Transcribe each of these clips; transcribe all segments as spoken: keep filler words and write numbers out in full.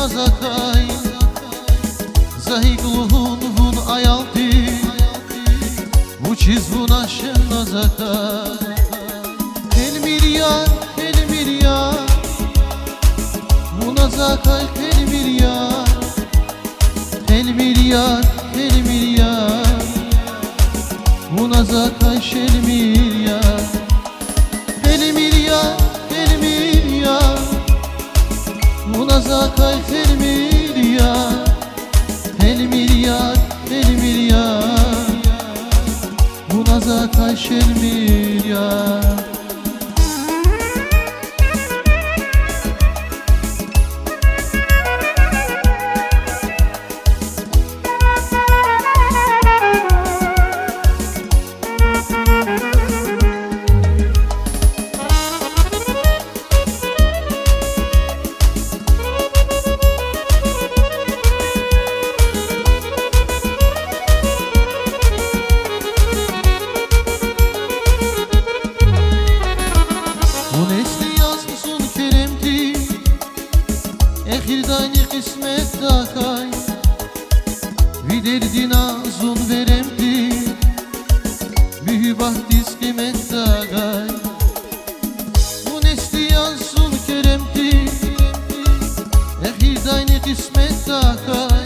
Закай, за гьикӀ лугьун вун аялди, вучиз вуна шен на закай? Хъелмир я, хъелмир я, вуна закай хъелмир я. Хъелмир я, хъелмир я, вуна закай шелмир я. Хъелмир я, хъелмир я, вуна закай хъелмир я. Хъелмир я, хъелмир я, вуна закай шелмир я. Вун эцди яз зун керемдиз, эхирдайни кьисметдакай. Ви дердина зун веремдиз, муьгьуьббатдиз къиметдакай. Вун эцди яз зун керемдиз, эхирдайни кьисметдакай.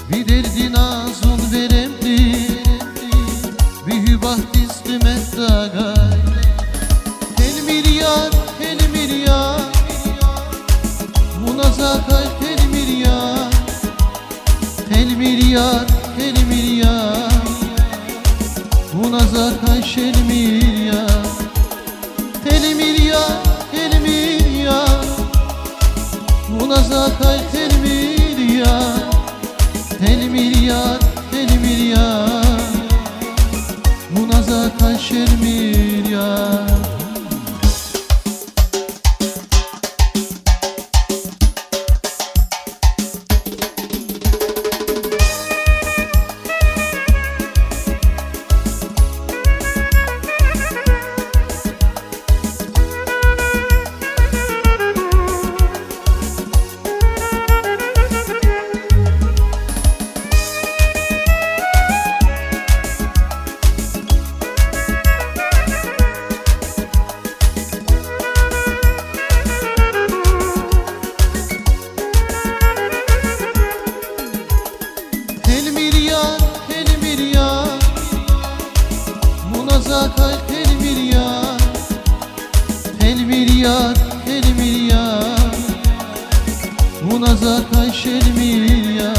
Ви дердина зун веремдиз, муьгьуьббатдиз къиметдакай. Хъелмир я, хъелмир я, вуна закай хъелмир я. Хъелмир я, хъелмир я, вуна закай шелмир я. Хъелмир я, хъелмир я, вуна закай хъелмир я. Хъелмир я, хъелмир я, вуна закай шелмир я. Хъелмир я, хъелмир я, вуна закай хъелмир я. Хъелмир я, хъелмир я, вуна закай шелмир я.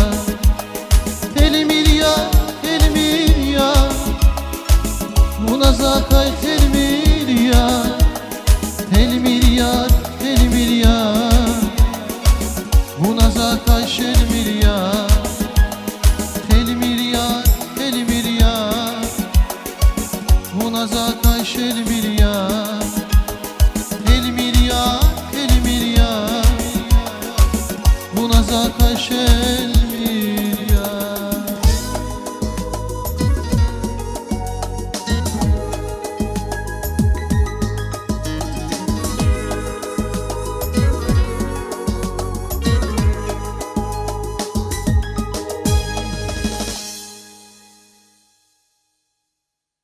Хъелмир я, хъелмир я, вуна закай